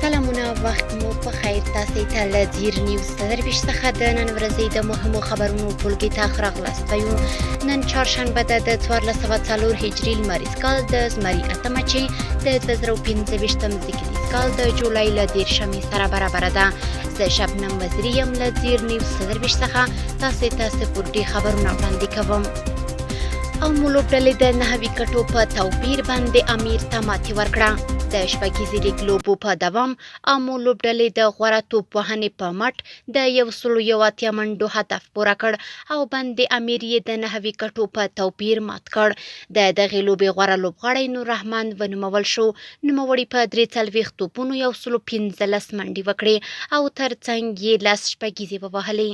سلامونه، وخت مو په خیر. تاسو ته له ځیر نیوز 24 څخه د نن ورځې د مهمو خبرونو ټولګې ته ښه راغلاست وایو. نن چهارشنبه ده، د 1404 هجري لمریز کال د زمري اتمه، چې د 2025 زیږدیز کال د جولای له 30مې سره برابره ده. زه شبنم وزیري یم، له ځیر نیوز 24 څخه تاسو ته سپورټي خبرونه وړاندې کوم. او مو لوبډلې د 9 ویکټو په توپیر باندې امیر ته ماتې ورکړه. د شپږیزې لیګ لوبو په دوام آمو لوبډلې د غوره توپ وهنې په مټ د 181 منډو هدف پوره کړ او بند امیر یې د 9 ویکټو په توپیر مات کړ. د دغې لوبې غوره لوبغاړی نور رحمان ونومول شو. نوموړي په 43 توپونو 115 منډې وکړې او ترڅنګ یې 10 شپږیزې ووهلې.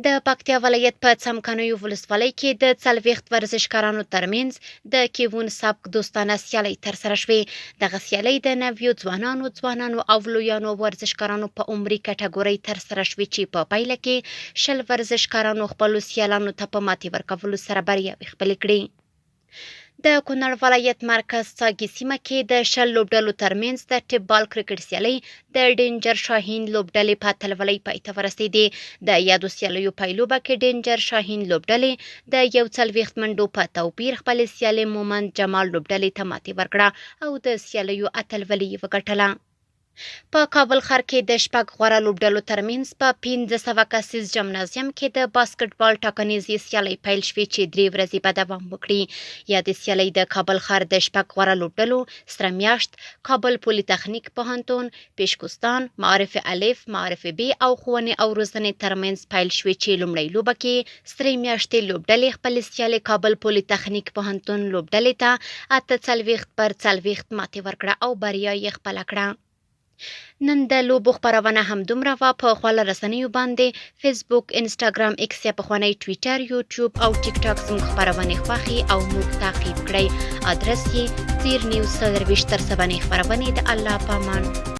د پکتیا ولایت په څمکنیو ولسوالۍ کې د 40 ورزشکارانو ترمنځ د کیون سبک دوستانه سیالۍ ترسره شوې. دغه سیالۍ د نویو ځوانانو، ځوانانو او لویانو ورزشکارانو په عمري کټګورۍ ترسره شوې، چې په پایله کې 20 ورزشکارانو خپلو سیالانو ته په ماتې ورکولو سره بریاوې خپلې کړې. د کونړ ولایت مرکز څاګي سیمه کې د 20 لوبډلو ترمنځ د ټیپ بال کرکټ سیالۍ د ډینجر شاهین لوبډلې په اتلولۍ پای ته ورسېدې. د یادو سیالیو پایلوبه کې ډینجر شاهین لوبډلې د 41 منډو په توپیر خپلې سیالې مومند جمال لوبډلې ته ماتې ورکړه او د سیالیو اتلولي یې وګټله. په کابل ښار کې د شپږ غوره لوبډلو ترمنځ په 500 کسیز جمنازیم کې د باسکټبال ټاکنیزې سیالۍ پیل شوې، چې 3 ورځې به دوام وکړي. یادې سیالۍ د کابل ښار د شپږ غوره لوبډلو سره میاشت، کابل پولیتخنیک پوهنتون، پیشکوستان، معارف الف، معارف بي او ښوونې او روزنې ترمنځ پیل شوې، چې لومړۍ لوبه کې سرې میاشتې لوبډلې خپلې سیالې کابل پولیتخنیک پوهنتون لوبډلې ته 48 پر 40 ماتې ورکړه او بریا یې خپله کړه. نن د لوبو خپرونه هم دومره وه. په خواله رسنیو باندې فیسبوک، انسټاګرام، ایکس یا پخوانی ټویټر، یوټیوب او ټیک ټاک زموږ خپرونې خوښې او موږ تعقیب کړئ. ادرس یې ځیر نیوز 24. تر سبانۍ خپرونې د الله پامان.